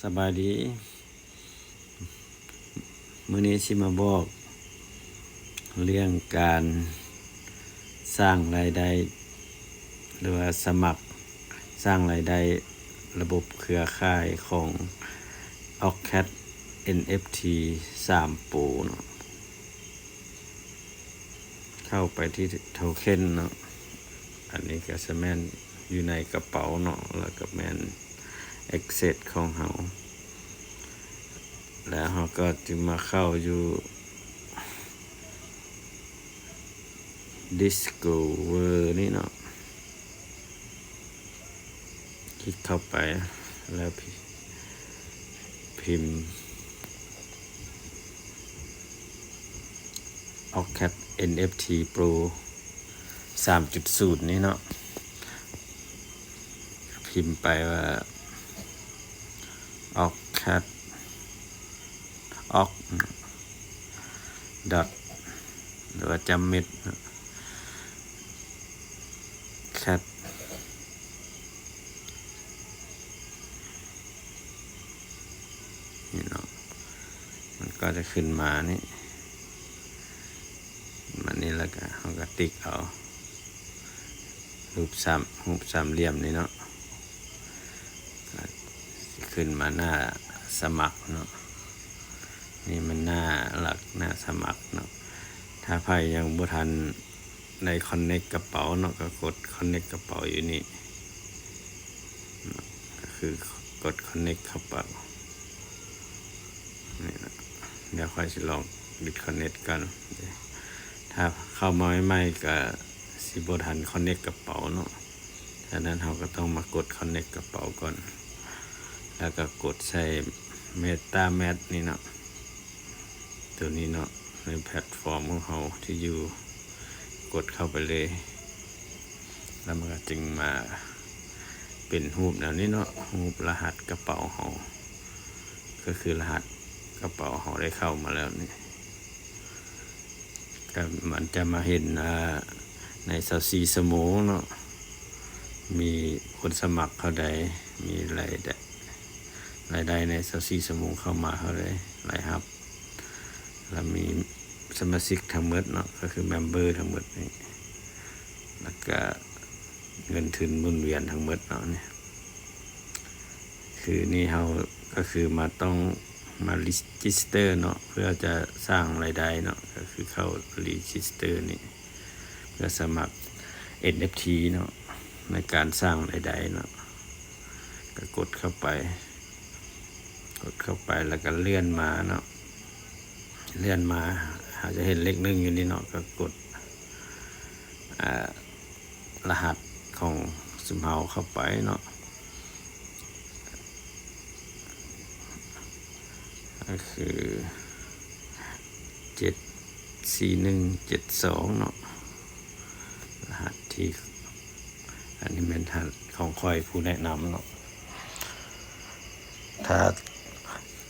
ສະບາຍດີ. ມື້ນີ້ຊິມາບອກເລື່ອງການສ້າງລາຍໄດ້ ຫຼືວ່າສະໝັກສ້າງລາຍໄດ້ລະບົບເຄືອຂ່າຍຂອງ Oxcat ເອັນ ເອັຟ ທີ ສາມ Pro ເນາະ. ເຂົ້າໄປທີ່ໂທເຄັນເນາະ. ອັນນີ້ກໍຈະແມ່ນຢູ່ໃນກະເປົາເນາະ ແລ້ວກໍແມ່ນ access ຂອງເຮົາ. ແລ້ວເຮົາກໍຈະມາເຂົ້າຢູ່ Discover ນີ້ເນາະ. ຄລິກເຂົ້າໄປ ແລ້ວພິມ Oxcat ເອັນ ເອັຟ ທີ Pro ສາມຈຸດສູນ ນີ້ເນາະ. ພິມໄປວ່າ Oxcat Ox dot ຫຼືວ່າຈຳເມັດ Cat ນີ້ເນາະ. ມັນກໍຈະຂຶ້ນມານີ້ ມານີ້ ແລ້ວກໍເຮົາກໍຕິກເອົາຮູບສາມ ຮູບສາມຫຼ່ຽມນີ້ເນາະ. ກໍຊິຂຶ້ນມາໜ້າສະໝັກເນາະ. ນີ້ມັນໜ້າຫຼັກ ໜ້າສະໝັກເນາະ. ຖ້າໃຜຍັງບໍ່ທັນໄດ້ connect ກະເປົາເນາະ ກໍກົດ connect ກະເປົາຢູ່ນີ້ເນາະ. ກໍຄືກົດ connect ກະເປົານີ້ເນາະ. ດຽວຂ້ອຍຊິລອງ disconnect ກ່ອນ. ຖ້າເຂົ້າມາໃໝ່ໆ ກໍຊິບໍ່ທັນ connect ກະເປົາເນາະ. ສະນັ້ນເຮົາກໍຕ້ອງມາກົດ connect ກະເປົາກ່ອນ ແລ້ວກໍກົດໃສ່ MetaMask ນີ້ເນາະ. ໂຕນີ້ເນາະ ໃນແພລດຟອມຂອງເຮົາທີ່ຢູ່ ກົດເຂົ້າໄປເລີຍ ແລ້ວມັນກໍຈຶ່ງມາເປັນຮູບແນວນີ້ເນາະ. ຮູບລະຫັດກະເປົາເຮົາ ກໍຄືລະຫັດກະເປົາເຮົາໄດ້ເຂົ້າມາແລ້ວນີ້. ກໍມັນຈະມາເຫັນ ອ່າ ໃນຊາວສີ່ຊົ່ວໂມງເນາະ ມີຄົນສະໝັກເທົ່າໃດ ມີລາຍໄດ້ ລາຍໄດ້ໃນຊາວສີ່ຊົ່ວໂມງເຂົ້າມາເທົ່າໃດ ລາຍຮັບ ແລ້ວມີສະມາຊິກທັງໝົດເນາະ ກໍຄືເມັມເບີທັງໝົດນີ້ ແລ້ວກະເງິນທຶນໝູນວຽນທັງໝົດເນາະ. ນີ້ຄືນີ້ເຮົາກໍຄືມາ ຕ້ອງມາ register ເນາະ ເພື່ອຈະສ້າງລາຍໄດ້ເນາະ ກໍຄືເຂົ້າ register ນີ້ ເພື່ອສະໝັກ ເອັນ ເອັຟ ທີ ເນາະ ໃນການສ້າງລາຍໄດ້ເນາະ. ກໍກົດເຂົ້າໄປ ກົດເຂົ້າໄປ ແລ້ວກໍເລື່ອນມາເນາະ. ເລື່ອນມາ ເຮົາຈະເຫັນເລກໜຶ່ງຢູ່ນີ້ເນາະ ກໍກົດ ອ່າ ລະຫັດຂອງຊຸມເຮົາເຂົ້າໄປເນາະ ກໍຄື ເຈັດສີ່ໜຶ່ງເຈັດສອງ ເນາະ. ລະຫັດທີ່ ອັນນີ້ແມ່ນລະຫັດຂອງຂ້ອຍຜູ້ແນະນຳເນາະ. ຖ້າ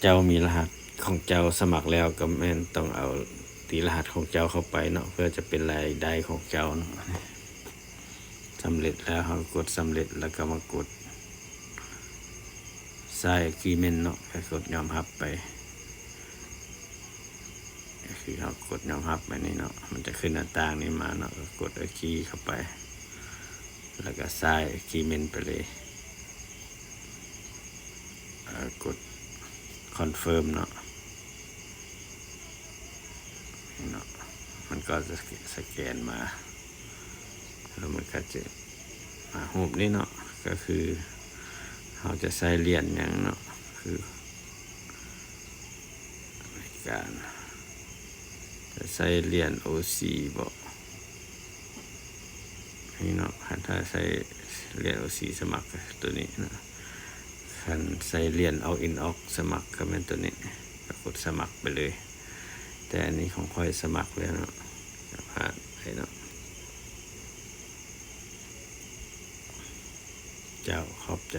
ເຈົ້າມີລະຫັດຂອງເຈົ້າສະໝັກແລ້ວ ກໍແມ່ນຕ້ອງເອົາຕີລະຫັດຂອງເຈົ້າເຂົ້າໄປເນາະ ເພື່ອຈະເປັນລາຍໄດ້ຂອງເຈົ້າເນາະ. ສຳເລັດແລ້ວ ເຮົາກໍກົດສຳເລັດ ແລ້ວກໍມາກົດ sign agreement ເນາະ ກໍກົດຍອມຮັບໄປ. ກໍຄືເຮົາກົດຍອມຮັບໄປນີ້ເນາະ ມັນຈະຂຶ້ນໜ້າຕ່າງນີ້ມາເນາະ ກໍກົດ agree ເຂົ້າໄປ ແລ້ວກໍ sign agreement ໄປເລີຍ. ເອີ ກົດ confirm ເນາະ ນີ້ເນາະ ມັນກໍຈະສະແກນມາ ແລ້ວມັນກໍຈະມາຮູບນີ້ເນາະ ກໍຄືເຮົາຈະໃຊ້ຫຼຽນຫຍັງເນາະ ຄື ໃນການ ຈະໃຊ້ຫຼຽນໂອຊີບໍ ນີ້ເນາະ. ຄັນຖ້າໃຊ້ຫຼຽນໂອຊີສະໝັກກໍໂຕນີ້ເນາະ ຄັນໃຊ້ຫຼຽນ All In Ox ສະໝັກກໍແມ່ນໂຕນີ້ ກໍກົດສະໝັກໄປເລີຍ. ແຕ່ອັນນີ້ຂອງຂ້ອຍສະໝັກແລ້ວເນາະ ຈະຜ່ານໄປເນາະ. ເຈົ້າ ຂອບໃຈ.